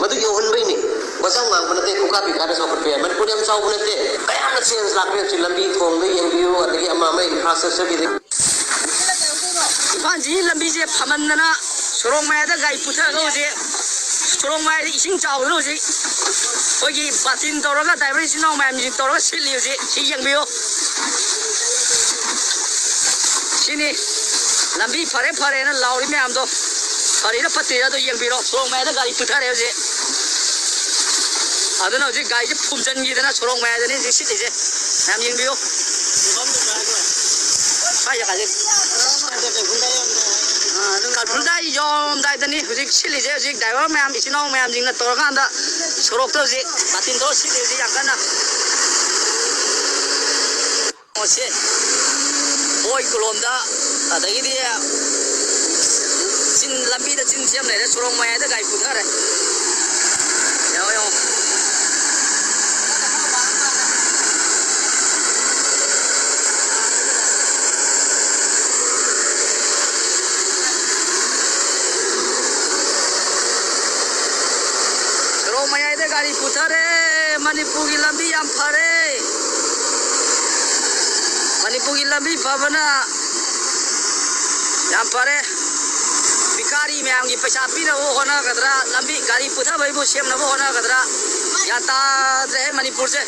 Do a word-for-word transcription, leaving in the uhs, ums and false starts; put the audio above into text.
ꯃꯗꯨ ꯌꯧꯍꯟꯕꯩꯅꯤ꯫ ꯋꯥꯖꯥꯎ ꯉꯥꯡꯕ ꯅꯠꯇꯦ, ꯈꯨꯀꯥ ꯄꯤꯀꯥꯗ ꯆꯥꯎꯈꯠꯄ ꯌꯥꯏ꯫ ꯃꯅꯤꯄꯨꯔ ꯌꯥꯝ ꯆꯥꯎꯕ ꯅꯠꯇꯦ, ꯀꯌꯥꯝꯅ ꯆꯦꯟꯖ ꯂꯥꯛꯈ꯭ꯔꯦ꯫ ꯍꯧꯖꯤꯛ ꯂꯝꯕꯤ ꯊꯣꯡꯗ ꯌꯦꯡꯕꯤꯌꯨ, ꯑꯗꯒꯤ ꯑꯃ ꯑꯃ ꯏꯟꯐ꯭ꯔꯥꯁ꯭ꯇ꯭ꯔꯛꯆꯔꯒꯤꯗ꯫ ꯏꯝꯐꯥꯜꯁꯤꯒꯤ ꯂꯝꯕꯤꯁꯦ ꯐꯃꯟꯗꯅ ꯁꯣꯔꯣꯛ ꯃꯌꯥꯏꯗ ꯒꯥꯔꯤ ꯄꯨꯊꯔꯒ ꯍꯧꯖꯤꯛ ꯁꯣꯔꯣꯛ ꯃꯌꯥꯏꯗ ꯏꯁꯤꯡ ꯆꯥꯎꯗꯅ ꯍꯧꯖꯤꯛ ꯑꯩꯈꯣꯏꯒꯤ ꯕꯥꯇꯤꯟ ꯇꯧꯔꯒ ꯗ꯭ꯔꯥꯏꯚꯔ ꯏꯆꯤꯟ ꯏꯅꯥꯎ ꯃꯌꯥꯝꯁꯤꯡ ꯇꯧꯔꯒ ꯁꯤꯠꯂꯤ꯫ ꯍꯧꯖꯤꯛ ꯁꯤ ꯌꯦꯡꯕꯤꯌꯨ꯫ ꯁꯤꯅꯤ ꯂꯝꯕꯤ ꯐꯔꯦ ꯐꯔꯦꯅ ꯂꯥꯎꯔꯤ ꯃꯌꯥꯝꯗꯣ꯫ ꯐꯔꯤꯔ ꯐꯠꯇ꯭ꯔꯤꯔ ꯑꯗꯣ ꯌꯦꯡꯕꯤꯔꯣ꯫ ꯁꯣꯔꯣꯛ ꯃꯌꯥꯏꯗ ꯒꯥꯔꯤ ꯄꯨꯊꯔꯦ ꯍꯧꯖꯤꯛ꯫ ꯑꯗꯨꯅ ꯍꯧꯖꯤꯛ ꯒꯥꯔꯤꯁꯦ ꯐꯨꯝꯖꯤꯟꯈꯤꯗꯅ ꯁꯣꯔꯣꯛ ꯃꯌꯥꯏꯗꯅꯤ ꯍꯧꯖꯤꯛ ꯁꯤꯠꯂꯤꯁꯦ꯫ ꯃꯌꯥꯝ ꯌꯦꯡꯕꯤꯌꯨ꯫ ꯁ꯭ꯋꯥꯏ ꯖꯒꯥꯁꯦ꯫ ꯀꯥꯔꯐꯨꯜꯗꯥꯏ ꯌꯧꯔꯝꯗꯥꯏꯗꯅꯤ ꯍꯧꯖꯤꯛ ꯁꯤꯠꯂꯤꯁꯦ꯫ ꯍꯧꯖꯤꯛ ꯗ꯭ꯔꯥꯏꯚꯔ ꯃꯌꯥꯝ, ꯏꯆꯤꯟ ꯏꯅꯥꯎ ꯃꯌꯥꯝꯁꯤꯡꯅ ꯇꯧꯔꯀꯥꯟꯗ ꯁꯣꯔꯣꯛꯇ ꯍꯧꯖꯤꯛ ꯕꯥꯇꯤꯟ ꯇꯧꯔ ꯁꯤꯠꯂꯤ ꯍꯧꯖꯤꯛ ꯌꯥꯝ ꯀꯟꯅ꯫ ꯁꯤ ꯑꯣꯏ ꯀꯣꯂꯣꯝꯗ, ꯑꯗꯒꯤꯗꯤ ꯆꯤꯟ, ꯂꯝꯕꯤꯗ ꯆꯤꯟ ꯁꯦꯝ ꯂꯩꯔꯦ, ꯁꯣꯔꯣꯛ ꯃꯌꯥꯏꯗ ꯒꯥꯔꯤ ꯄꯨꯊꯔꯦ꯫ ꯌꯦꯡꯉꯣ, ꯌꯦꯡꯉꯣ꯫ ꯁꯣꯔꯣꯛ ꯃꯌꯥꯏꯗ ꯒꯥꯔꯤ ꯄꯨꯊꯔꯦ꯫ ꯃꯅꯤꯄꯨꯔꯒꯤ ꯂꯝꯕꯤ ꯌꯥꯝ ꯐꯔꯦ꯫ ꯃꯅꯤꯄꯨꯔꯒꯤ ꯂꯝꯕꯤ ꯐꯕꯅ ꯌꯥꯝ ꯐꯔꯦ꯫ ꯚꯤꯈꯥꯔꯤ ꯃꯌꯥꯝꯒꯤ ꯄꯩꯁꯥ ꯄꯤꯅꯕ ꯍꯣꯠꯅꯒꯗ꯭ꯔꯥ, ꯂꯝꯕꯤ ꯒꯥꯔꯤ ꯄꯨꯊꯕꯩꯕꯨ ꯁꯦꯝꯅꯕ ꯍꯣꯠꯅꯒꯗ꯭ꯔꯥ, ꯒ꯭ꯌꯥꯟ ꯇꯥꯗ꯭ꯔꯦꯍꯦ ꯃꯅꯤꯄꯨꯔꯁꯦ꯫